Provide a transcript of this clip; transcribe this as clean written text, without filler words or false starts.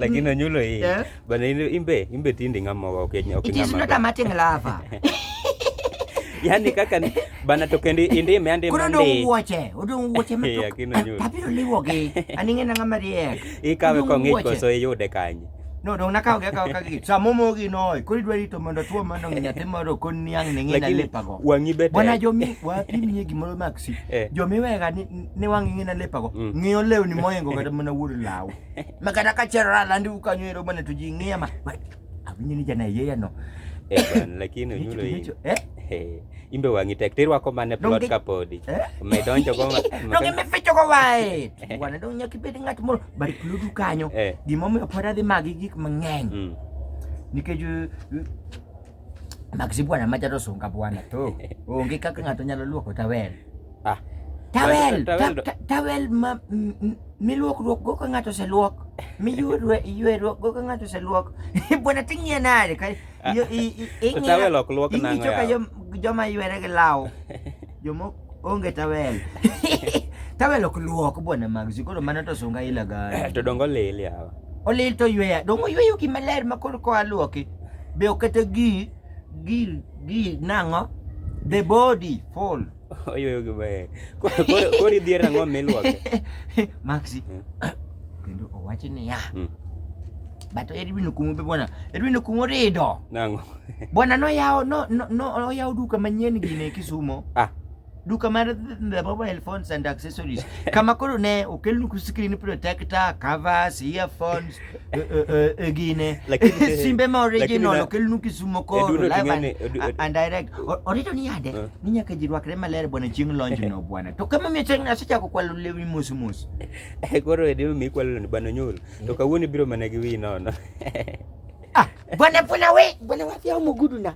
Lakini onyulo i. Eh? Bana imbe imbe tindi ng'ama ok ok It is ng'ama. not a matting lover. Yani kaka bana to kendo indime andima Koro odong' ndi. wuoche, odong' wuoche ma Eh, to akino nyulo. abiro liwogi. An ing'e na ng'ama riek. Ikawe Odong' kong'ich wuoche. koso iyude kanye. No, dong' nakawogi akawa ka gi. Sama omogi no, koro idwa rito mondo tuo mondo nyathi moro okon ni ang' ne ng'ina Lakini lepago. wang'i be Bwana tek. jomi wapimie gimoro Maxi. Eh. Jomiwega ni ni wang' ing'ina lepago. Ng'iyo lewni mohingo kata mana wuod law. Ma kata ka chero alandi kanyo ero bana to ji ng'iya ma. ma- Awinjo ni jana yeye no. Eh bana lakini onyulo in. Eh? Eh, imbe wang'i tek tirwako mana Dong' plot kapodi. Eh? Medonjo go Dong' imificho go wae. Bwana dong' nyaka ibed ng'at moro bari kludu kanyo. Eh. Gimomiyo pod adhi magi gik mang'eny. Nikech Maxi bwana macha to sunga bwana to. Onge kaka ng'ato nyalo luoko tawel. Ah. Tawel, Tawel tawel ma miluokruok go ka ng'ato oseluok. Miywerruok iywerruok go ka ng'ato oseluok. Bwana ting'iya nade ka To tawel ok luok nang'o ing'icho ka yawa? joma ywere gi law. Joma onge tawel. Tawel ok luok bwana Maxi, koro mano to sunga ila gani. To dongo lil yawa. Olil to yweya. Dongo yweyo gi maler ma koro koa luoki. Be okete gi gi gi nang'o? The body full. Oyweyo gi maler. Koro idhier ang'o miluoke? Maxi. Kendo owacho niya. But Edwin Okumu be bwana. Edwin Okumu rido. Nang'o? Bwana noyawo no no no oyawo duka manyien gine Kisumo. Ah. Duka mar the mobile phones and accessories. Kama koro ne okelnu screen protector, covers, earphones, gine. Simbe ma original okelnu Kisumo koro Eduno live ting'eni- and direct. Orito ni yande ni nyaka ji rwakre maler bwana chieng' launch no bwana. To kama miyo chieng' asechako kwalo lewni mos mos. Koro Edwin mikwalo ni bana nyul. To kawuono ibiro mana gi wiyi nono. Ah, bwana bwana we, bwana wapi au mugudu na.